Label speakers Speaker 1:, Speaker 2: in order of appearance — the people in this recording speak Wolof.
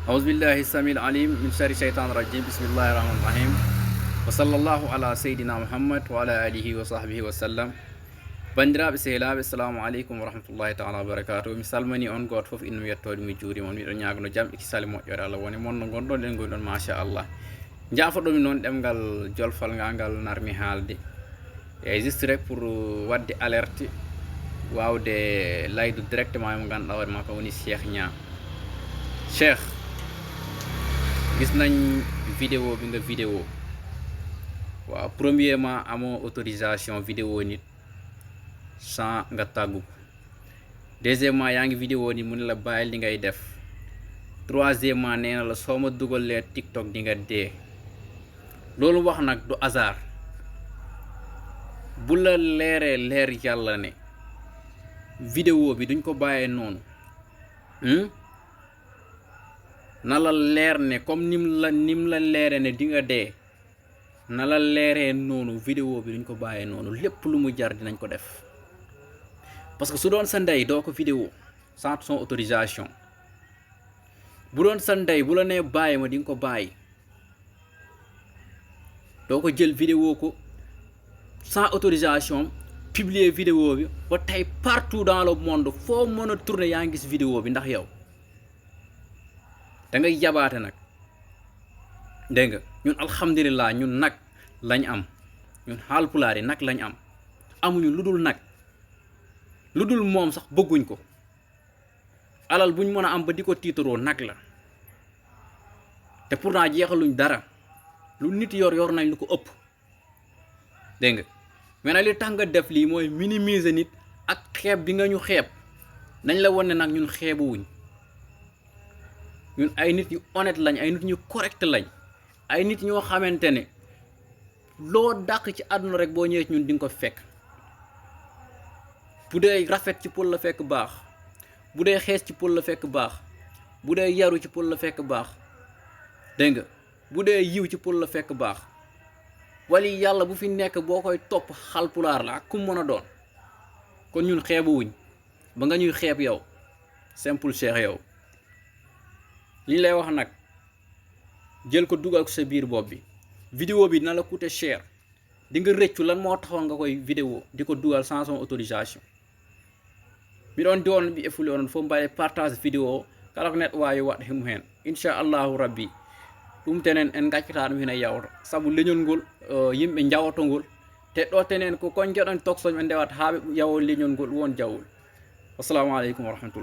Speaker 1: أعوذ بالله السميع العليم من شر الشيطان الرجيم بسم الله الرحمن الرحيم وصلى الله على سيدنا محمد وعلى آله وصحبه وسلم bandiraɓe sehlaɓe assalamu aleykum wa rahmatullahi taala wa barakatuh mi salmini on goto foof inno yettode mi juurima on miɗo ñagono jaam e kisale moƴƴore Allah woni monno gonɗon ɗen goni ɗon machallah jafoɗomi noon ɗemgal jolfal ngal narmi haalde e juste rek pour wadde alerte wawde laydu directement mo ganduɗa hoore ma ko woni Cheikh Niang. Cheikh gis nañ vidéo bi nga vidéo waaw premièrement amoo autorisation vidéo nit sans nga tàggu. Deuxièmement yaa ngi vidéo ni mu ne la bàyyil li ngay def. Troisièmement nee na la soo ma dugalee TikTok di nga dee. loolu wax nag du hasard bu la leeree leer yàlla ne vidéo bi duñ ko bàyyee noonu na la leer ne comme nim la leere ne di nga dee na la leeree noonu vidéo bi duñ ko bàyyee noonu lépp lu mu jar dinañ ko def. parce que su doon sa ndey doo ko vidéo sans son autorisation bu doon sa ndey bu la nee bàyyi ma di nga ko bàyyi doo ko jël vidéo ko sans autorisation publier vidéo bi ba tey partout dans le monde foo mën a tourner yaa ngi gis vidéo bi ndax yow da ngay yabaate nag dégg nga ñun alhamdulilah ñun nag lañ am ñun Haalpulaar yi nag lañ am amuñu lu dul nag. lu dul moom sax bëgguñ ko alal buñ mën a am ba di ko tiitaroo nag la te pourtant jeexaluñ dara lu nit yor nañ lu ko ëpp dégg nga mais nag li tax nga def lii mooy minimiser nit ak xeeb bi nga ñu xeeb nañ la won ne nag ñun xeebuwuñ ñun ay nit yu honnête lañ ay nit ñu correct lañ ay nit ñoo xamante ne loo dàq ci àdduna rek boo ñëwee ci ñun di nga ko fekk. bu dee rafet ci pël la fekk baax bu dee xees ci pël la fekk baax bu dee yaru ci pël la fekk baax dégg nga bu dee yiw ci pël la fekk baax wali yàlla bu fi nekk boo koy topp Haalpulaar la ak ku mën a doon kon ñun xeebuwuñ ba nga ñuy xeeb yow simple Cheikh yow li ñu lay wax nag jël ko dugal ko sa biir bopp bi vidéo bi dina la coûter cher di nga rëccu lan moo taxoon nga koy vidéo di ko dugal sans son autorisation mi ɗon doon ɓiɓɓe fulɓe onon fof mbaɗe partage vidéo kala ko neɗɗo wawi waɗ himo hen inchallahu rabbi ɗum tenen en gaccata ɗum hene yawta saabu leñol ngol yimɓe jawoto ngol te ɗo tenen ko kon jeɗon toksoñ ɓe ndewat ha ɓe yawo leñol ngol won jawol assalamu aleykum wa rahmatullah.